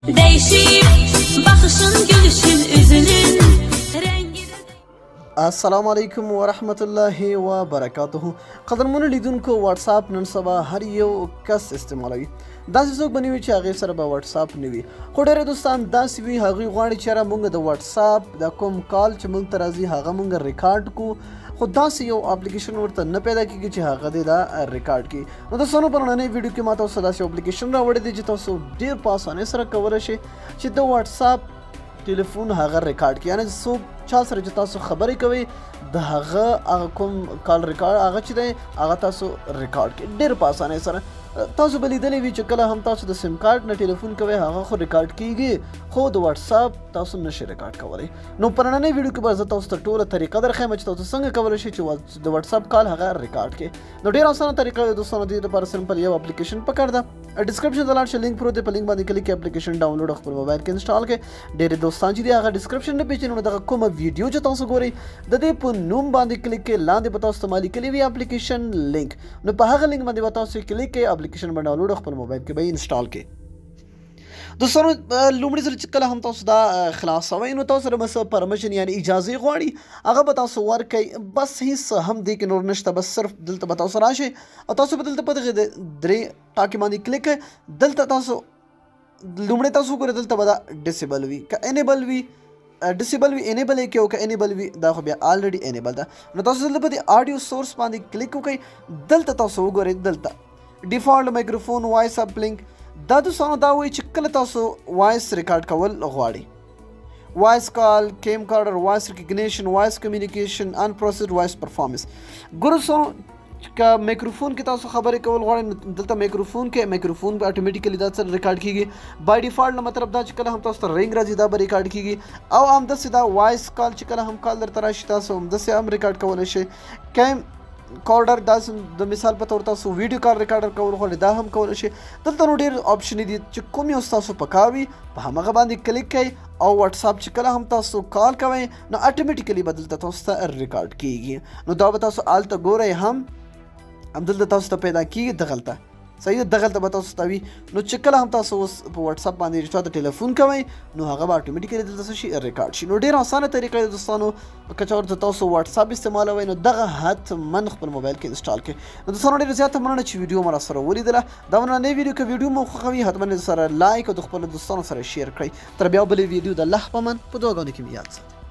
Değişip bakışın gülüşün üzünün rengi de السلام علیکم ورحمت الله وبرکاته. قدرمنو لیدونکو، واتساپ نن سبا هر یو کس استعمالوي. داسې څوک به نه وي چې هغې سره به واتساپ نه وي، خو ډېری دوستان داسې وي هغوی غواړي چې یاره موږ د واتساپ د کوم کال چې موږ ته راځي هغه موږ ریکارډ کو، خو داسې یو اپلیکیشن ورته نه پیدا کېږي چې هغه دې دا ریکارډ کړي. نو دوستانو، په نننۍ ویډیو کې ما تاسو ته داسې اپلیکیشن راوړی دی چې تاسو ډېر په اسانۍ سره کولی شئ چې د واتساپ ټلیفون هغه ریکارډ کړي، یعنې څوک چا سره چې تاسو خبرې کوئ د هغه هغه کوم کال ریکارډ هغه چې دی هغه تاسو ریکارډ کړئ ډېر په اسانۍ سره. تاسو به لیدلی وي چې کله هم تاسو د سیم کارت نه ټلیفون کوئ هغه خو ریکارډ کیږي، خو د واتساپ تاسو نشئ ریکارډ کولی. نو په نننۍ ویډیو کې به زه تاسو ته ټوله طریقه درښیم چې تاسو څنګه کولی شئ چې د واتساپ کال هغه ریکارډ کړئ. نو ډېره اسانه طریقه ده دوستانو، دې لپاره سمپل یو اپلیکیشن پکار ده. ډیسکرپشن ته لاړ شئ، لینک پروت دی، په لینک باندې کلیک کړئ، اپلیکیشن ډاونلوډ او خپل موبایل کې انسټال کړئ. ډېری دوستان چې دي هغه ډیسکرپشن نه پېژني، نو دغه کومه ویډیو چې تاسو ګورئ د دې په نوم باندې کلیک کړئ، لاندې به تاسو ته ما لیکلي وي اپلیکیشن لینک، نو په هغه لینک باندې به تاسو کلیک کړئ، اپلیکیشن به ډاونلوډ او خپل موبایل کې به یې انسټال کړئ. دوستانو، لومړي ځل چې کله هم تاسو دا خلاصوئ نو تاسو سره به څه پرمیشن یعنی اجازې غواړي، هغه به تاسو ورکئ، بس هیڅ هم دې کې نور نشته. بس صرف دلته به تاسو راشئ او تاسو به دلته په دغې درې ټاکې باندې کلیک کړئ. دلته تاسو لومړی تاسو وګورئ، دلته به دا ډیسیبل وي، که انیبل وي ډیسیبل وي انیبل یې کړئ، او که انیبل وي دا خو بیا الریډي انیبل ده. نو تاسو دلته په دې آډیو سورس باندې کلیک وکړئ. دلته تاسو وګورئ، دلته ډیفالت مایکروفون وایس اپ لینک، دا دوستانو دا وایي چې کله تاسو وایس ریکارډ کول غواړئ، وایس کال، کیم کارډر، وایس ریکګنیشن، وایس کمیونیکیشن، انپروسیسډ وایس پرفارمنس. ګورو دوستانو، که مایکروفون کې تاسو خبرې کول غواړئ نو دلته مایکروفون کې مایکروفون به اتوماتیکلی دا څه ریکارډ کیږي بای ډیفالت. نو مطلب دا چې کله هم تاسو ته رینګ راځي دا به ریکارډ کیږي، او همداسې دا وایس کال چې کله هم کال درته راشي تاسو همداسې هم ریکارډ کولی شئ. کیم کارډر، داسې د مثال په تور تاسو ویډیو کال ریکارډر کول غواړئ دا هم کولی شئ. دلته نو ډېر آپشن دي چې کوم یو ستاسو پکار وي په همغه باندې کلیک کړئ، او واتساپ چې کله هم تاسو کال کوئ نو اتوماتیکلی به دلته تاسو ته ریکارډ کیږي. نو دا به تاسو هلته ګورئ، هم همدلته تاسو ته پیدا کیږي، دغلته صحیح ده، دغلته به تاسو ته وي. نو چې کله هم تاسو اوس په واتساپ باندې چا ته ټلیفون کوئ نو هغه به اتوماتیکلی دلته څه شي ریکارډ شي. نو ډېره اسانه طریقه ده دوستانو، که چېرته تاسو واتساپ استعمالوئ نو دغه حتما خپل موبایل کې انسټال کړئ. نو دوستانو، ډېره زیاته مننه چې ویډیو مو راسره ولیدله. دا نننۍ ویډیو که ویډیو مو خوښه وي حتما یې سره لایک او د خپلو دوستانو سره شیر کړئ. تر بیا بلې ویډیو د الله په امان، په دعاګانو کې مې یاد ساتئ.